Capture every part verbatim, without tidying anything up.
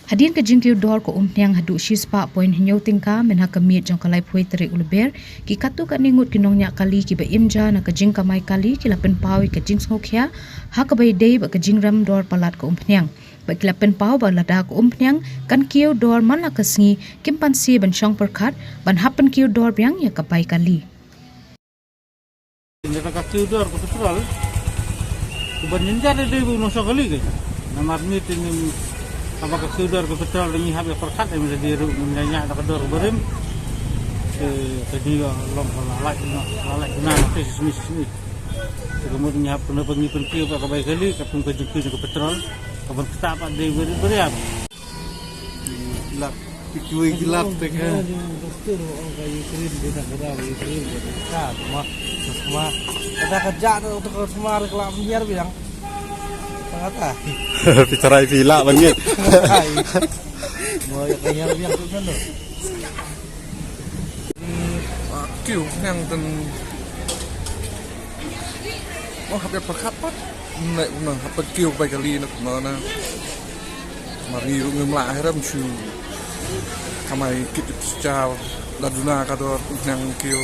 Hadien ka jingkiew dor ka umphniang haduh shispah point hynñiew tyngka mynha ka miet jong ka laiphew tarik u Lber, ki katto katne ngut ki nongñiah kali kiba im ja na ka jingkamai kali ki la pynpaw ïa ka jingsngewkhia ha kaba ïadei bad ka jingrem dor palat ka umphniang. Bad ki la pynpaw ba lada ka umphniang kan kiew dor man la ka sngi, kim pan sie ban shong pyrkhat ban hap pynkiew dor biang ïa ka bai kali. Ynda ka kiew dor ka petrol, u ban jynjar dei ba u nongshong kali ka. Namar ngi te ngim, haba ka kiew dor ka petrol ngi hap ïa pyrkhat, ynda dei ruh ngim ïa ñiah da ka dor barim. Te ka dei long ka la lait noh, la lait noh te shisngi shisngi. Te ka mut ngi hap kane ba ngi pynkiew ba ka bai kali, ka pun ka jingkiew ka petrol, ka ban ktah pat dei bari bari ap. Lat, kiwei ki lat te ka. Kada ka jak tu ka semar ke lam biar bilang. Tengah ta. Pi tarai pi lah ban ngeit. Ai. Mo ya kanyar biang tu kan tu. Kiew nang ten. Oh, hap ïa pyrkhat pat. Nai kumno, hap pynkiew bai kali na kumno na. Mar ngi ruh ngim lah hi rem shu. Kamai kit kit sha la duna ka dor nang kiew.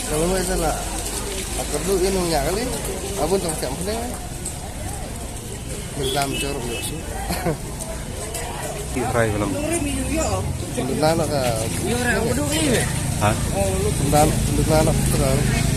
Kalau mai sana, aku dulu ini nyak kali. Abun tong siap pening. Berdam jorok juga sih. Ki hrai belum. Berdam nak ke? Ha? Berdam, berdam nak ke?